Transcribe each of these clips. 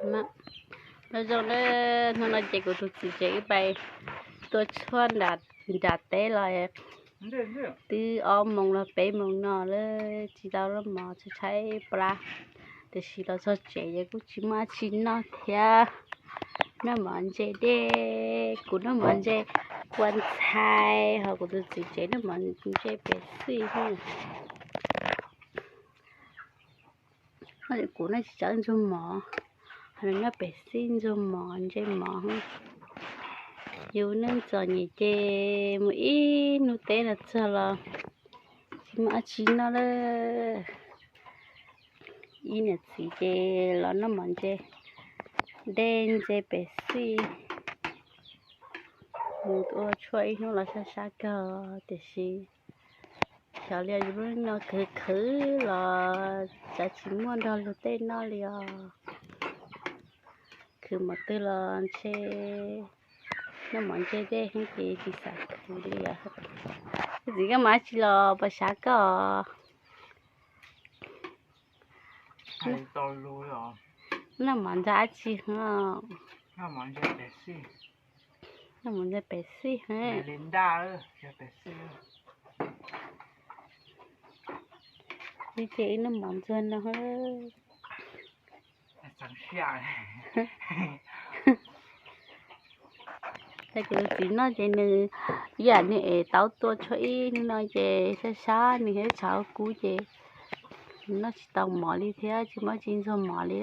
Nyob zoo na, hnub no ces kuv tus txiv tsev wb pais tua tshuaj nram teb los twb ob moos los peb moos no lawm, tsis tau noj mov, tshaib tshaib plab, tiam sis los txog tsev ces kuj tsis muaj dab tsi noj thiab. Noj mov ntse dej, kuv noj mov ntse kua ntxhai, ho kuv tus txiv tsev noj mov ntse pem xij. Kuv noj tsis txawj ntxuag mov, ho nws noj pem xij ntxuag mov ntse mov. Yus neej txom nyem ces mus ib hnub teb no txog los tsis muaj dab tsi noj lawm. Ib niam txiv ces los noj mov ntse dej ntse pem xij, mus tua tshuaj ib hnub los sab sab kawg, tiam sis xyov li yus lub neej no khwv khwv los txawm tsis muaj nrog luag tej noj li os. Khwv mov twg los ntshe noj mov ntse dej heev ces tsis xav khwv li os. Tus txiv, koj mus dab tsi los puas sab koj? Noj mov ntse dab tsi heev? Noj mov ntse pem xij heev. Ib ce ib noj mov ntxuag no. Ces kuv tus txiv noj ces nws ib yam nws es tau tua tshuaj ib hnub no ces sab sab nws thiab tshav kub ces noj tsis tau mov li thiab tsis muaj dab tsi ntxuag mov li.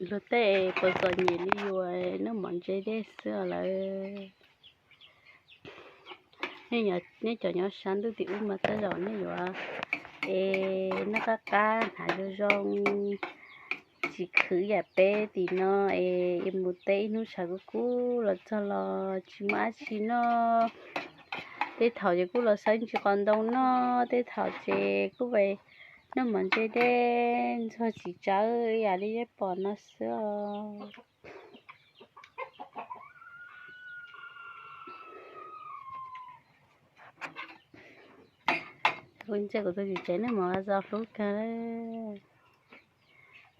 Luag tej puas txom nyem li yus noj mov ntse dej xwb lawm. Nej cov nyob sab ntuj tim ub mas tej zaum nej yuav es noj qab qab hnav zoo zoo, tsis khwv yam peb tim no es mus teb ib hnub tshav kub kub los txog los tsis muaj dab tsi noj. Tej thaum ces kuj los xeeb ntsis qos ntoo noj, tej thaum ces kuj noj mov ntse dej ntxuag txiv tsawb ib yam li nej pom no xwb os. Kuv ntsia kuv tus txiv tsev noj mov txo hlub kawg,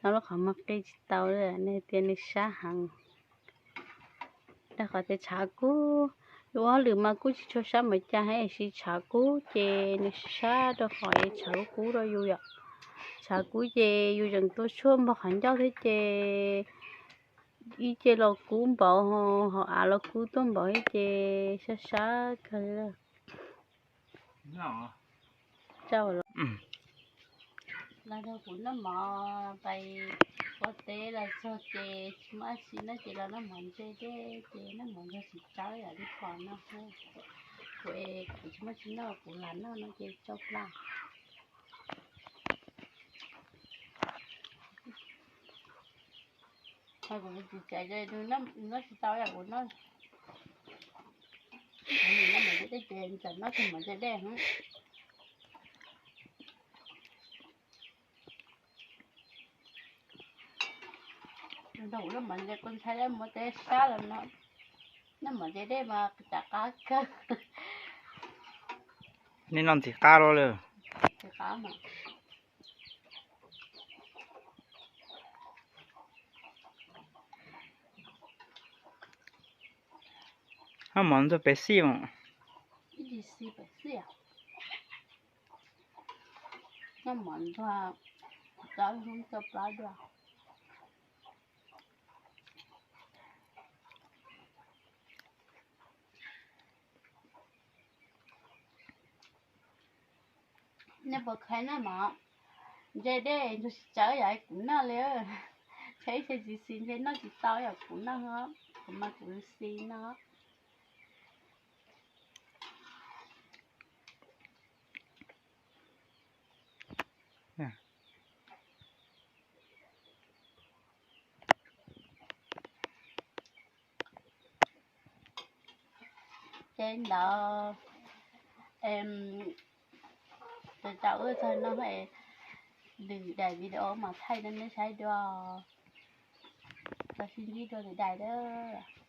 noj lub qhov muag qi tsis tau, nws tias nws sab heev. Rau qhov tias tshav kub, yus ua hauj lwm mas kuj tsis tshua sab npaum cas heev, tiam sis tshav kub ces nws sab rau qhov tshav kub kub rau yus yom. Tshav kub ces yus tseem tua tshuaj npog qhov ncauj thiab ces ib ce los kub npaum, hauv av los kub tuaj npaum thiab ces sab sab kawg li. Los nrog kuv noj mov pais ua teb los txog ces tsis muaj dab tsi noj ces los noj mov ntse dej ces noj mov ntxuag txiv tsawb yam li pom no. Kuv es kuv tsis muaj dab tsi noj, kuv lam noj no ces tsau plab. Kuv txiv tsev noj tsis tau yam kuv noj. Noj mov ntse dej ces txawm noj tug mov ntse dej. Ntau noj mov ntse kua ntxhai muab teb sab los no, noj mov ntse dej mas cas qab kawg. Nej noj ntxim qab los lawm. Noj mov ntxuag pem xij os. Noj mov ntxuag txawb hlub txawb plab dua. Nej puas khav noj mov ntse dej ntxuag txiv tsawb yam kuv noj li? Tshaib ib ce txiv xis ntshe noj tsis tau yam kuv noj, kuv mas kuv xis no. Ces ntawd tau wb txog no, lwm daim video mas thaij rau nej saib dua. sib ntsib rau lwm daim lawm.